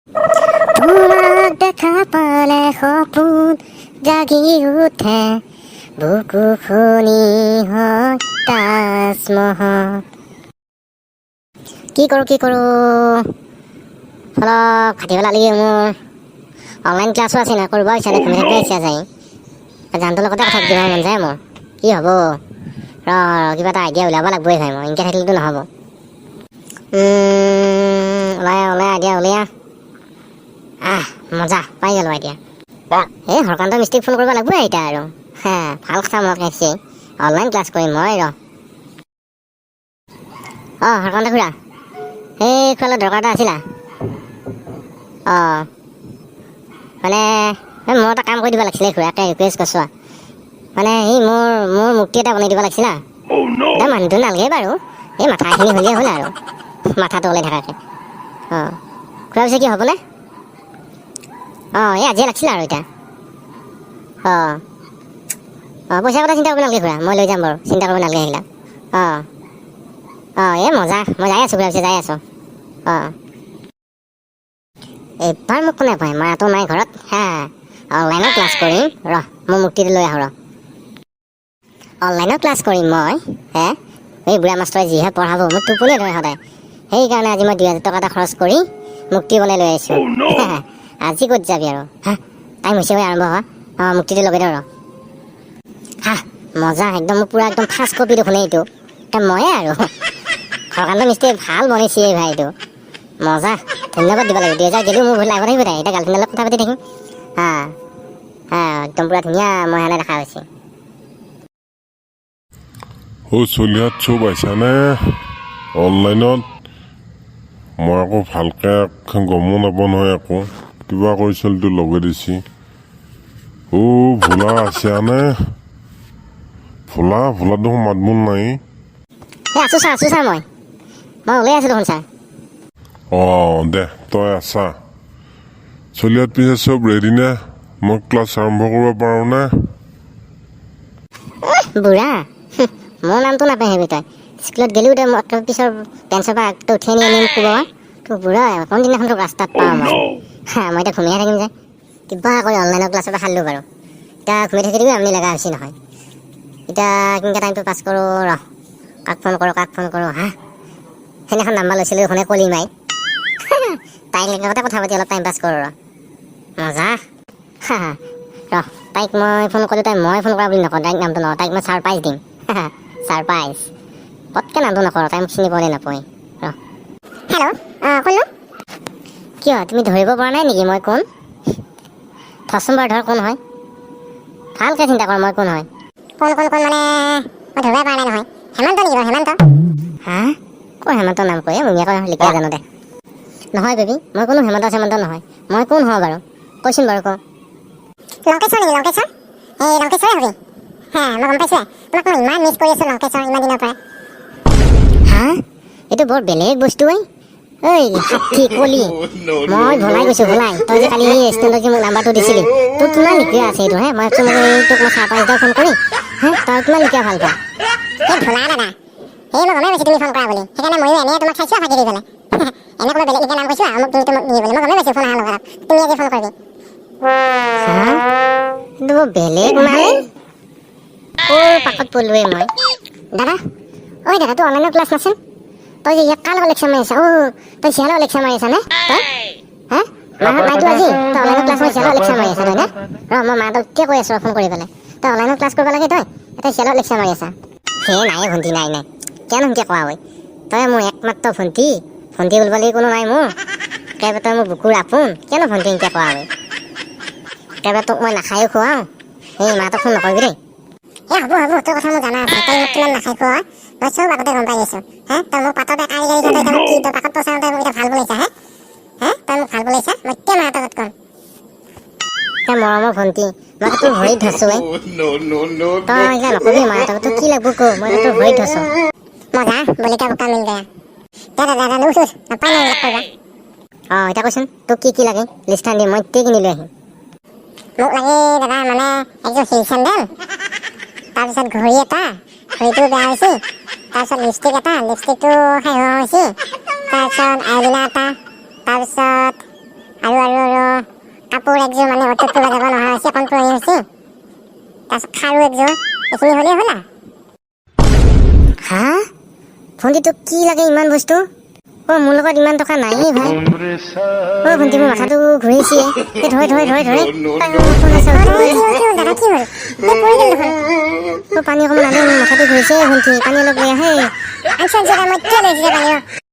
তোমাক দেখা পালে সপোন জাগি উঠে, বুকুখনি হয় তাজমহল। কি কৰোঁ, কি কৰোঁ? অলপ খাটিব লাগে। মোৰ অনলাইন ক্লাছো আছে না, কৰিব ইচ্ছা নাই, ঘুমি থাকিব ইচ্ছা যায়। জানটোৰ লগতে কথা পাতিব মন যায় মোৰ। কি হ'ব? ৰ ৰ, কিবা এটা আইডিয়া উলিয়াব লাগিবই ভাই। মই এনেকৈ থাকিলেতো নহ'ব। ওলাই ওলাই, আইডিয়া উলিয়া। আহ, মজা, পাই গ'লো আইডিয়া। এই হৰকান্ত মিস্ত্ৰীক ফোন কৰিব লাগিব এতিয়া আৰু। হা, ভাল কথা মনত ৰাখিছে। অনলাইন ক্লাছ কৰিম মই। ৰ। অঁ, হৰকান্ত খুৰা, এই খুৰালৈ দৰকাৰ এটা আছিলা। অঁ, মানে এই মোৰ এটা কাম কৰি দিব লাগিছিলে খুৰা, একে ৰিকুৱেষ্ট কৰিছোঁ। মানে এই মোৰ মোৰ মূৰ্তি এটা বনাই দিব লাগিছিল। এতিয়া মানুহটো নালাগে বাৰু, এই মাথাখিনি হ'লেই হ'ল আৰু, মাথাটো ওলাই থাকাকৈ। অঁ খুৰা, পিছে কি হ'বনে? অঁ, এই আজিয়ে লাগিছিল আৰু এতিয়া। অঁ অঁ পইচা কথা চিন্তা কৰিব নালাগে খুৰা, মই লৈ যাম বাৰু, চিন্তা কৰিব নালাগে সেইবিলাক। অঁ অঁ এই মজা, মই যাই আছোঁ খুৰা, পিছে যাই আছোঁ। অঁ, এইবাৰ মোক কোনে পায়? মাটো নাই ঘৰত। হা, অনলাইনত ক্লাছ কৰিম। ৰ, মই মূৰ্তিটো লৈ আহোঁ। ৰ, অনলাইনত ক্লাছ কৰিম মই। হে, এই বুঢ়া মাষ্টৰে যিহে পঢ়াব, মোক টোপনিয়ে ধৰে সদায়। সেইকাৰণে আজি মই 2000 টকা এটা খৰচ কৰি মূৰ্তি বনাই লৈ আহিছোঁ। আজি ক'ত যাবি আৰু? হা, টাইম হৈছে ঐ আৰম্ভ হোৱা। অঁ, মূৰ্তিটো লগাই দিওঁ। ৰ। হা, মজা, একদম মোৰ পূৰা একদম ফাৰ্ষ্ট কপি দেখোন এইটো। এতিয়া ময়ে আৰু হৰকান্ত মিস্ত্ৰীয়ে ভাল বনাইছে এই ভাই। এইটো মজা, ধন্যবাদ দিব লাগিব। 2000 গ'লেও মোৰ লাইভত আহিব তাই। এতিয়া গাৰ্লফ্ৰেণ্ডৰ লগত কথা পাতি থাকিম। হা হা, একদম পূৰা ধুনীয়া, মই সেনে দেখা হৈছে। অ' চলিহাত, চব আহিছানে অনলাইনত? মই আকৌ ভালকে গমো নাপাওঁ নহয় আকৌ। কিবা কৰি ছোৱালীটো লগাই দিছি। অ' ভোলা, আছানে ভোলা? ভোলাত দেখোন মাত বোল নাই। এই আছোঁ ছাৰ, আছোঁ ছাৰ। মই মই ওলাই আছোঁ দেখোন ছাৰ। অঁ, দে, তই আছা। চলিহাত, পিছে চব ৰেডি নে? মই ক্লাছ আৰম্ভ কৰিব পাৰোঁনে? বুঢ়া, মোৰ নামটো নাপাহিবি তই। স্কুলত গ'লেও তই মোক পিছৰ বেঞ্চৰ পৰা আগটো উঠাই নি আনি মোক ক'ব। তোৰ বুঢ়া, কোনদিনাখন তোক ৰাস্তাত পাওঁ মই। হা, মই এতিয়া ঘুমিয়ে থাকিম যে। কিবা কৰি অনলাইনৰ ক্লাছৰ পৰা খালোঁ বাৰু। এতিয়া ঘুমি থাকি থাকিবি, আমনি লগা হৈছে নহয়। এতিয়া কেনেকৈ টাইমটো পাছ কৰোঁ? ৰ, কাক ফোন কৰোঁ, কাক ফোন কৰোঁ? হা, সেইদিনাখন নাম্বাৰ লৈছিলোঁ দেখোন কলিমাই, তাইৰ লগতে কথা পাতি অলপ টাইম পাছ কৰোঁ। ৰ, মজা। হা, ৰ, তাইক মই ফোন কৰিলোঁ। তাই মই ফোন কৰা বুলি নকওঁ, তাইক নামটো নকওঁ। তাইক মই ছাৰপ্ৰাইজ দিম, ছাৰপ্ৰাইজ। পটকৈ নামটো নকৰোঁ, তাই মোক চিনি পোৱা নাপায়। ৰ। হেল্ল', অঁ, কোননো? কিয়, তুমি ধৰিব পৰা নাই নেকি মই কোন? ধৰচোন বাৰু, ধৰ, কোন হয়? ভালকৈ চিন্তা কৰ, মই কোন হয়? কোন কোন কোন মানে মই ধৰিবই পৰা নাই নহয়। হেমন্ত নেকি বাৰু, হেমন্ত? হা, কৰ হেমন্ত নাম কয়? মুনীয়া কয়, লিখিয়া জানো দে। নহয় বেবী, মই কোনো হেমন্ত চেমন্ত নহয়। মই কোন হওঁ বাৰু কৈছোন বাৰু, ক। লংকেশ্বৰ নেকি, লংকেশ্বৰ? এই লংকেশ্বৰে হবি। হা, মই গম পাইছোঁ। তোমাক মই ইমান মিছ কৰি আছোঁ লংকেশ্বৰ, ইমান দিনৰ পৰা। হা, এইটো বৰ বেলেগ বস্তু ঐ। ঐ সাক্ষী কলি, মই ভুলাই গৈছো, ভুলাই। তই যে কালি ৰেষ্টুৰেণ্টত যে মোক নাম্বাৰটো দিছিলি, তোৰ কিমান লিখিয়া আছে এইটো? হে, মই ভাবছোঁ মানে তোক মই ছাৰপ্ৰাইজ এটা ফোন কৰি। হে, তই কিমান লিখিয়া ভাল পাওঁ। এই ভোলা দাদা, এই মই গমেই পাইছোঁ তুমি ফোন কৰা বুলি। সেইকাৰণে ময়ো এনেই তোমাক চাইছোঁ ফাঁকি দি পেলাই। এনে ক'ৰবাত বেলেগ এতিয়া নাম কৈছোঁ আৰু মোক তুমি মোক নিয়ে বুলি মই গমেই পাইছোঁ। ফোন অহাৰ লগত তুমি আজি ফোন কৰিবি। হা, এইটো বৰ বেলেগ মাল। ক'ৰ পাকত পৰিলোৱে মই? দাদা, ঐ দাদা, তোৰ অনলাইনৰ ক্লাছ নাছিল? তই যে ইয়াত কাৰ লগত লেকচাৰ মাৰি আছা? অ' তই শিয়ালৰ লেকচাৰ মাৰি আছা নে তই? হা, মাহঁত নাইতো আজি, তই অনলাইনৰ ক্লাছ মাৰি শিয়ালৰ লেকচাৰ মাৰি আছা তই নে? ৰ, মই মাহঁতক কিয় কৈ আছোঁ। ৰ, ফোন কৰি পেলাই। তই অনলাইনৰ ক্লাছ কৰিব লাগে, তই এতিয়া শিয়ালৰ লেকচাৰ মাৰি আছা। হে, নাই ভণ্টি, নাই নাই, কিয়নো সেনকে কোৱা ঐ? তই মোৰ একমাত্ৰ ভণ্টি, ভণ্টি বুলিবলৈ কোনো নাই মোৰ। একেবাৰে তই মোৰ বুকুৰ আপোন। কিয়নো ভণ্টি সেনকে কোৱা ঐ? একেবাৰে তোক মই নাখায়ো খুৱাওঁ। এই মাহঁতক ফোন নকৰিবি দেই। এই হ'ব হ'ব, তোৰ কথা মোৰ জানা আছে। তই মোক কিমান নাখাই খোৱা মই চব আগতে গম পাই গৈছোঁ। হে, তই মোক পাততে কাঢ়ি কাঢ়ি তই মোক কি, তই পাকত পচাওঁ, তই মোক এতিয়া ভাল বনাইছা। হে হে, তই মোক ভাল বনাইছা। মই এতিয়া মাহঁতৰ আগত কম। তই মৰমৰ ভণ্টি, মই তোৰ ভৰিত ধৰছো ঐ। No, no, no, তই এতিয়া নকবি মাহঁতক। তোক কি লাগব ক, মই তোৰ ভৰিত ধৰছো। মজা, বলিকা বোকা মিল গয়া। দে দে দে, উঠ উঠ, নাপায় নাই এইবিলাক কৰিব। অঁ, এতিয়া কচোন, তোক কি কি লাগে লিষ্টখন দি, মই এতিয়াই কিনি লৈ আহিম। মোক লাগে দাদা, মানে একযোৰ হিল চেণ্ডেল, তাৰপিছত ঘড়ী এটা, ঘড়ীটো বেয়া হৈছে, তাৰপিছত লিপষ্টিক এটা, লিপষ্টিকটো শেষ হোৱা হৈছে, তাৰপিছত আইলিনা এটা, তাৰপিছত আৰু আৰু আৰু কাপোৰ একযোৰ, মানে অ'ত ত'ত ফুৰিব যাব নোহোৱা হৈছে, অকণ পুৰণি হৈছে। তাৰপিছত খাৰু একযোৰ, এইখিনি হ'লেই হ'ল আৰু। হা ভণ্টি, তোক কি লাগে ইমান বস্তু? অ' মোৰ লগত ইমান টকা নায়েই ভাই। অ' ভণ্টি, মোৰ মাথাটো ঘূৰিছে। এই ধৰে ধৰে ধৰে ধৰে। ফোন আছে। অ, কি হ'ল, কি হ'ল দাদা, কি হ'ল? এই পৰি গ'ল দেখোন। অ' পানী অকণমান আনি, মোৰ মাথাটো ঘূৰিছে। ভণ্টি, পানী অলপ লৈ আহে। আনছো, আনছো, মই এতিয়া লৈ আহিছোঁ পানী, ৰ।